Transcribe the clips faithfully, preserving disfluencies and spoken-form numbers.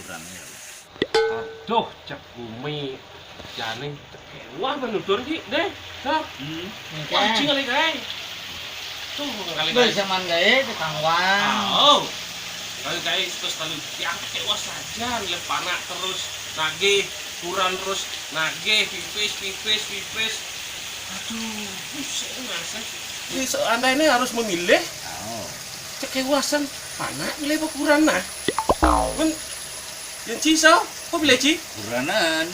Aduh, cek bumi jane cek kewah menutur ki deh. Nah, hmm. Wah, cing kali kae. Tuh, kali kae. Zaman gae tukang wang. Oh. Kali kae terus kalau yang kewah saja, le panak terus nagih, kuran terus nagih, pipis, pipis, pipis. Aduh, pusing rasanya. Ini seandainya harus memilih, oh. Cek kewasan panak le apa kuran nah. Men Yang Ci so, kok pilih Ci? Kuranan.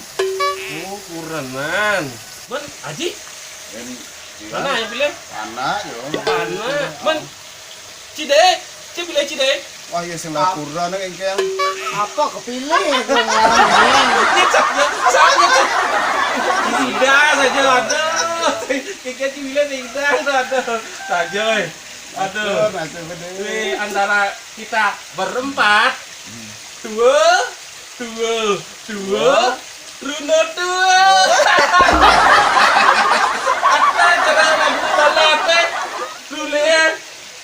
Oh, kuranan. Men, Aji? Mana yang pilih? Panak yo. Panak. Men, Ci deh. Ci pilih Ci deh. Wah, ya sing laporan engkeng. Apa kepilih? Ini cak ya, saya cak. Tidak saja ada. Kiki Ci pilih tidak ada. Saja, eh. Aduh. Atur, atur, bener. Wih, antara kita berempat, dua, dua, dua, Runo dua. Ada cara lagu balate. Dulu ya.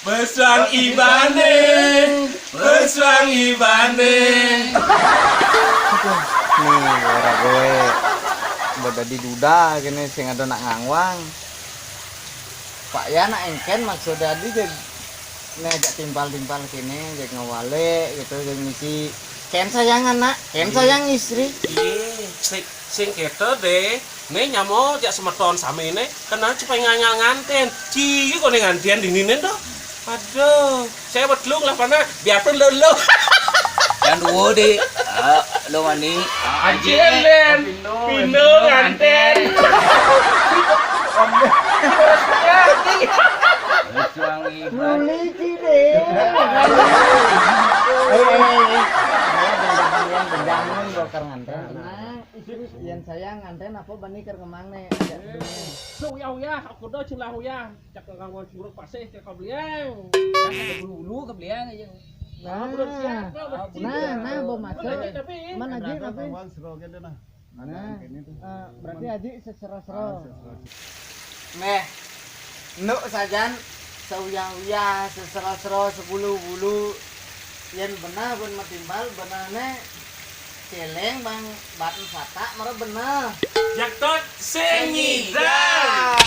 Besang ibane, besang ibane. Nih, ora kowe. Mbok dadi duda kene sing ado nak ngangwang. Pak ya nak engken maksud dadi jeg nek ajak timpal-timpal kene, jeg ngawale gitu, jeg ngisi. Ken sayang anak, ken sayang istri. Iya, sing, sing keto deh. Ne nyamo jak semeton sami ne, kenal cepet nganyal nganten. Ciki kok ne nganten dininen to. Aduh, saya wedlung lah panak, biarpun lolo. Yang dua di, ah, lo mani. Ajen, Len. Pino nganten. Suangi. Muli cire. Eh, eh, eh. Jangan, jangan, jangan, bokar nganten. Tenang, istri yang saya nganten apa bani ker kemang ne. Suyah-uyah, aku do celah uyah. Cak nganggo curug pasih cak kebliang. Bulu-bulu kebliang aja. Nah, udah siap, udah siap. Nah, nah, bo masuk. Mana Ji, tapi? Mana Ji, tapi? Nah, eh, berarti Haji sesero-sero. Meh, nuk sajan seuyah-uyah, sesero-sero, sebulu-bulu. Yen beneh pun metimbal, benehne celeng bang baten satak mara beneh. Jaktot sing ngidang.